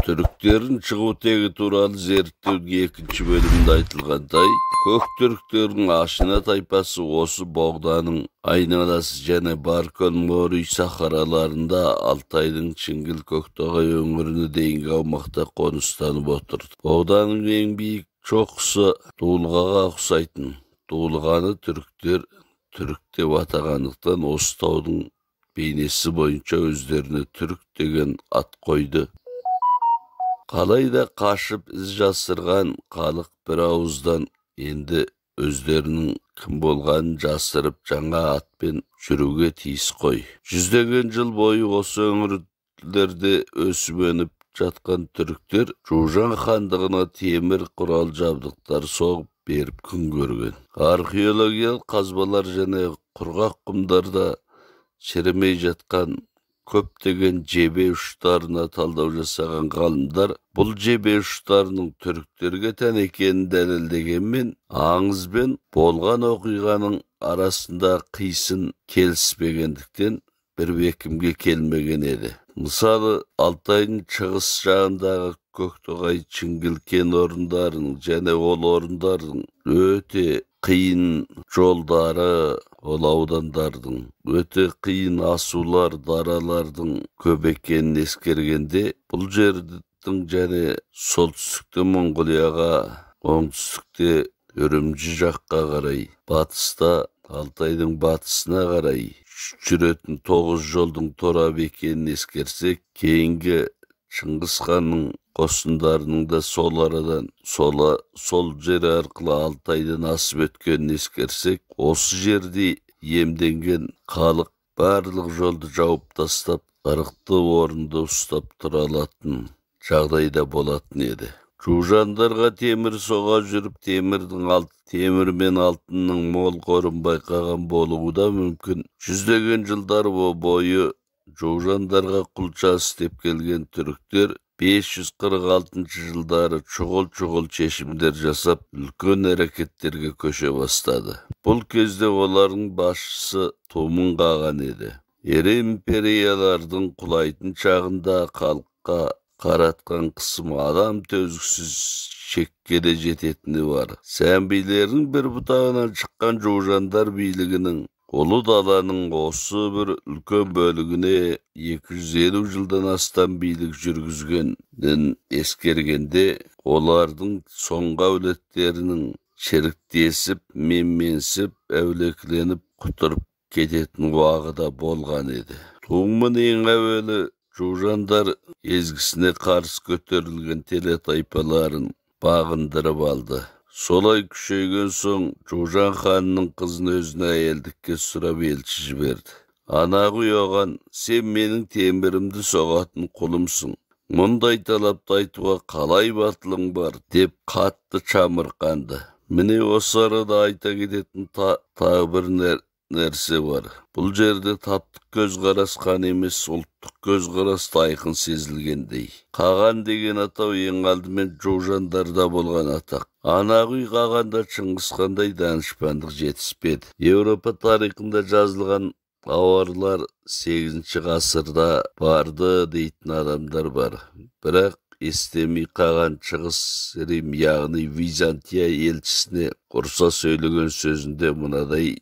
Түріктердің шығу тегі туралы зерттеудің екінші бөлімінде айтылғандай, көк түріктердің Ашина тайпасы осы Боғданың айналасы және Баркөл Мори сахараларында Алтайдың Шыңгіл Көктоғай өңіріне дейінгі аумақта қоныстанып отырды. Боғданың ең биік шоқысы Дулығаға ұқсайтын. Дулығаны түріктер түрік деп атағандықтан осы таудың бейнесі бойынша өздеріне түрік деген ат қойды. Қалайда қашып із жасырған халық бір ауыздан енді өздерінің кім болғанын жасырып жаңа атпен жүруге тиіс қой. Жүздеген жыл бойы осы өңірлерде өсіп-өніп жатқан түріктер Жужан хандығына темір құрал жабдықтар соғып беріп күн көрген. Археологиялық қазбалар және құрғақ құмдарда шірімей жатқан көптеген жебе ұштарына талдау жасаған ғалымдар бұл жебе ұштарының түріктерге тән екенін дәлелдегенмен, аңыз бен болған оқиғаның арасында қисын келіспегендіктен бір бекімге келмеген еді. Мысалы, Алтайдың шығыс жағындағы Көктоғай Шыңгіл кен орындарының және ол орындардың өте қиын жолдары, ол аудандардың өте қиын асулар, даралардың көп екенін ескергенде, бұл жердің және солтүстікте Моңғолияға, оңтүстікте Үрімжі жаққа қарай, батыста Алтайдың батысына қарай жүретін 9 жолдың торабы екенін ескерсек, кейінгі Шыңғыс ханның қосындарының да сол арадан, сол жер арқылы Алтайдан асып өткенін ескерсек, осы жерде иемденген халық барлық жолды жауып тастап, ырықты орынды ұстап тұра алатын жағдайда болатын еді. Жужандарға темір соға жүріп, темір мен алтынның мол қорын байқаған болуы да мүмкін. Жүздеген жылдар бойы жужандарға құлша істеп келген түріктер 546 жылдары шұғыл-шұғыл шешімдер жасап, үлкен әрекеттерге көше бастады. Бұл кезде олардың басшысы Тумын қаған еді. Ірі империялардың құлайтын шағында халыққа қаратқан қысым адам төзгісіз шекке де жететіні бар. Сәмбилердің бір бұтағынан шыққан жужандар билігінің Ұлы даланың осы бір үлкен бөлігіне 250 жылдан астам билік жүргізгенін ескергенде, олардың соңғы әулеттерінің шіріктесіп, менменсіп, әулекіленіп, құтырып кететін уағы да болған еді. Тумын ең әуелі жужандар езгісіне қарсы көтерілген теле тайпаларын бағындырып алды. Солай күшейген соң Жужан ханның қызын өзіне әйелдікке сұрап елші жіберді. Анағүй оған, сен менің темірімді соғатын құлымсың. Мұндай талапты айтуға қалай батылың бар, деп қатты шамырқанды. Міне осы арада айта кететін тағы бір нәрсе бар. Бұл жерде таптық көзқарас қан емес, ұлттық көзқарас айқын сезілгендей. Қаған деген атау ең алдымен жужандарда болған атақ. Анағүй қағанда Шыңғыс хандай данышпандық жетіспеді. Еуропа тарихында жазылған аварлар 8 ғасырда барды дейтін адамдар бар. Бірақ естемей қаған Шығыс Рим, яғни Византия елшісіне ұрса сөйлеген сөзінде мынадай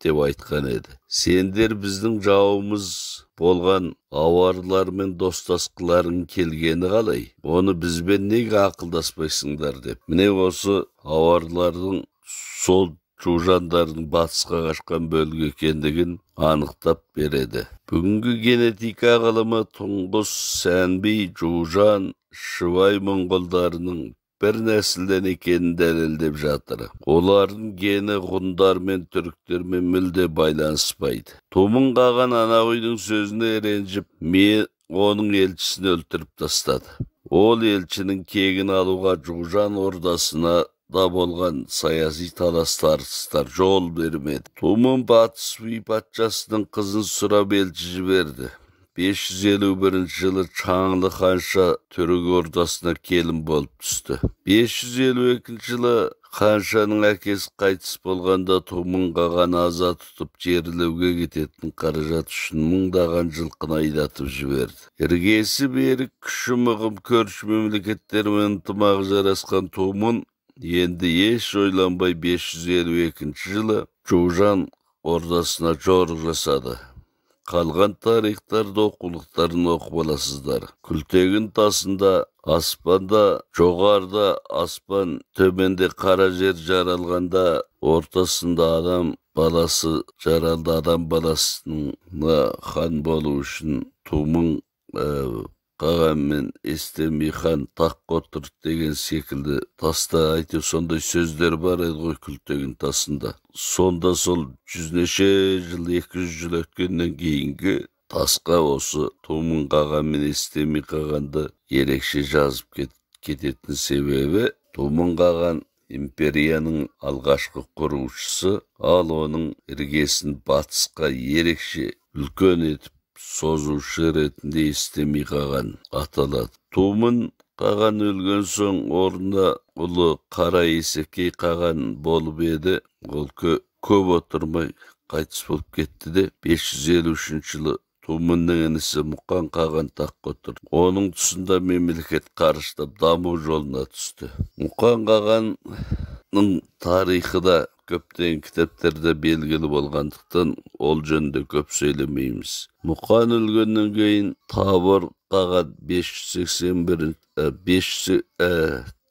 деп айтқан еді. Сендер біздің жауымыз болған аварлармен достасқыларың келгені қалай? Оны бізбен неге ақылдаспайсыңдар деп. Міне осы аварлардың сол жужандардың батысқа қашқан бөлігі екендігін анықтап береді. Бүгінгі генетика ғылымы Тұңғыс, Сәнби, Жужан, Шывай моңғолдарының бір нәсілден екенін дәлелдеп жатыр. Олардың гені ғұндармен, түріктермен мүлде байланыспайды. Тумын қаған Анағүйдің сөзіне ренжіп, мен оның елшісін өлтіріп тастады. Ол елшінің кегін алуға Жужан ордасына да болған саяси талас-тартыстар жол бермеді. Тумын Батыс Уй патшасының қызын сұрап елші жіберді. 551 жылы Чаңлы ханша түрік ордасына келін болып түсті. 552 жылы Қаншаның әкесі қайтыс болғанда Тумын қаған аза тұтып жерлеуге кететін қаражат үшін мыңдаған жылқыны айдатып жіберді. Іргесі берік, күші мығым көрші мемлекеттермен ынтымағы жарасқан Тумын енді еш ойланбай 552 жылы Жужан ордасына жорық жасады. Қалған тарихтарды оқулықтарын оқып аласыздар. Күлтегін тасында аспанда, жоғарыда аспан, төменде қара жер жаралғанда, ортасында адам баласы жаралды. Адам баласының хан болу үшін Тумын қаған мен Естеми хан таққа отырды деген секілді таста әйтеуір сондай сөздер бар еді ғой Күлтегін тасында. Сонда сол жүзнеше жыл, 200 жыл өткеннен кейінгі тасқа осы Тумын қаған мен Естеми қағанды ерекше жазып кететін себебі, Тумын қаған империяның алғашқы құрушысы, ал оның іргесін батысқа ерекше үлкен етіп созушы ретінде Естеми қаған аталады. Тумын қаған өлген соң орнына ұлы Қара Есекей қаған болып еді. Ол көп отырмай қайтыс болып кетті де, 553 жылы Тумынның інісі Мұқан қаған таққа отырды. Оның тұсында мемлекет қарыштап даму жолына түсті. Мұқан қағанның тарихы да көптеген кітаптарда белгілі болғандықтан ол жөнінде көп сөйлемейміз. Мұқан өлгеннен кейін Табор қаған 581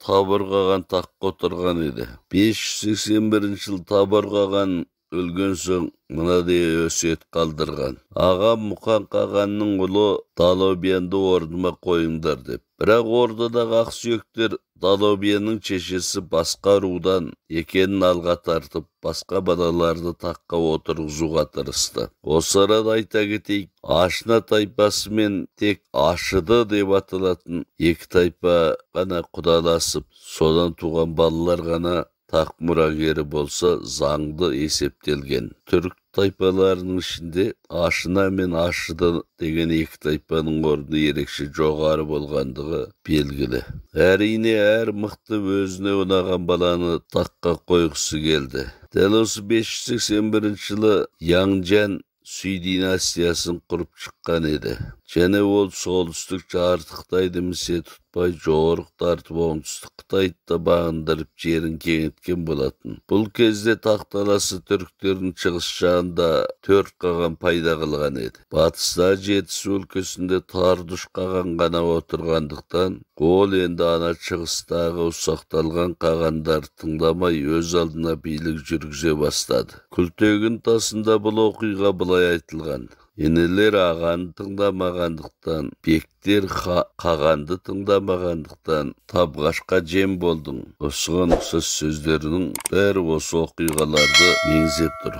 Табор қаған таққа отырған еді. 581 жыл Табор қаған өлген соң мынадай өсиет қалдырған: ағам Мұқан қағанның ұлы Далобиянды орныма қойыңдар деп. Бірақ ордадағы ақсүйектер Далобиянның шешесі басқа рудан екенін алға тартып, басқа балаларды таққа отырғызуға тырысты. Осы арада айта кетейік, Ашына тайпасы мен тек Ашыды деп аталатын екі тайпа ғана құдаласып, содан туған балалар ғана тақ мұрагері болса заңды есептелген. Түрік тайпаларының ішінде Ашына мен Ашыды деген екі тайпаның орны ерекше жоғары болғандығы белгілі. Әрине, әр мықты өзіне ұнаған баланы таққа қойғысы келді. Дәл осы 581 жылы Яңжан Сүй династиясын құрып шыққан еді. Және ол солтүстік жарты Қытайды місе тұтпай, жорық тартып, оңтүстік Қытайды да бағындырып, жерін кеңіткен болатын. Бұл кезде тақталасы түріктердің шығыс жағында 4 қаған пайда қылған еді. Батыста Жетісу өлкесінде Тардұш қаған ғана отырғандықтан, ол енді ана шығыстағы ұсақталған қағандар тыңдамай өз алдына билік жүргізе бастады. Күлтегін тасында бұл оқиға былай айтылған: Інілер ағаны тыңдамағандықтан, бектер қағанды тыңдамағандықтан табғашқа жем болдың. Осыған ұқсас сөздерінің бәрі осы оқиғаларды меңзеп тұр.